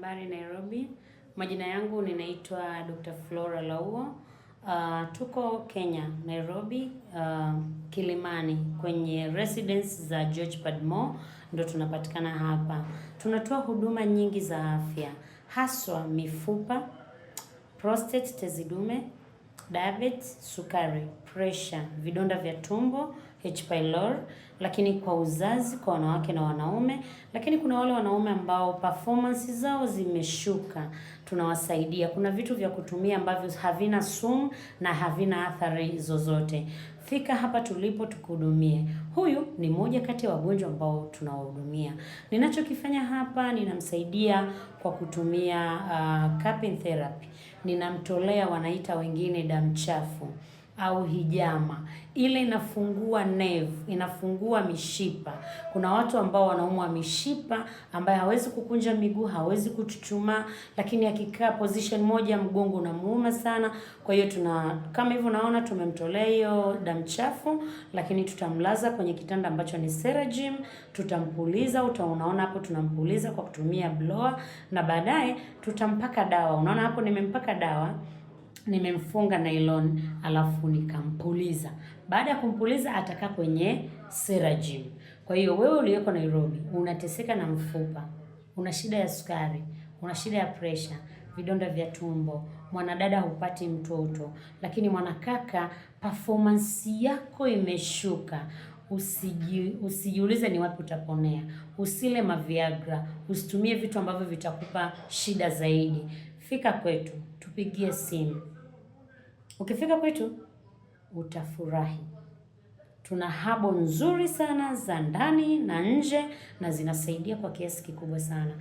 Habari Nairobi. Majina yangu ninaitwa Dr. Flora Lauo. Tuko Kenya, Nairobi, Kilimani kwenye residence za George Padmore ndo tunapatikana hapa. Tunatoa huduma nyingi za afya, haswa mifupa, prostate, tezi dume, diabetes, sukari, pressure, vidonda vya tumbo, H pylori, lakini kwa uzazi kwa wanawake na wanaume, lakini kuna wale wanaume ambao performance zao zimeshuka, tunawasaidia. Kuna vitu vya kutumia ambavyo havina sumu na havina athari zozote. Fika hapa tulipo tukuhudumie. Huyu ni mmoja kati ya wagonjwa ambao tunawahudumia. Ninachokifanya hapa, ninamsaidia kwa kutumia cupping therapy. Ninamtolea, wanaita wengine damu chafu au hijama. Ile inafungua nerve, inafungua mishipa. Kuna watu ambao wanaumwa mishipa, ambaye hawezi kukunja miguu, hawezi kuchuchumaa, lakini akikaa position moja mgongo unamuuma sana. Kwa hiyo tuna kama hivyo unaona tumemtolea hiyo damu chafu, lakini tutamlaza kwenye kitanda ambacho ni Ceragym, tutampuliza, unaona hapo tunampuliza kwa kutumia blower na baadaye tutampaka dawa. Unaona hapo nimempaka dawa, nimemfunga nylon alafu nikampuliza. Baada ya kumpuliza atakaa kwenye Ceragym. Kwa hiyo wewe uliyoko Nairobi unateseka na mfupa, una shida ya sukari, una shida ya pressure, vidonda vya tumbo, mwanadada hupati mtoto, lakini mwanakaka performance yako imeshuka. Usijiulize ni wapi utaponea. Usile maviagra, usitumie vitu ambavyo vitakupa shida zaidi. Fika kwetu, tupigie simu. Ukifika kwetu utafurahi. Tuna habo nzuri sana za ndani na nje na zinasaidia kwa kiasi kikubwa sana.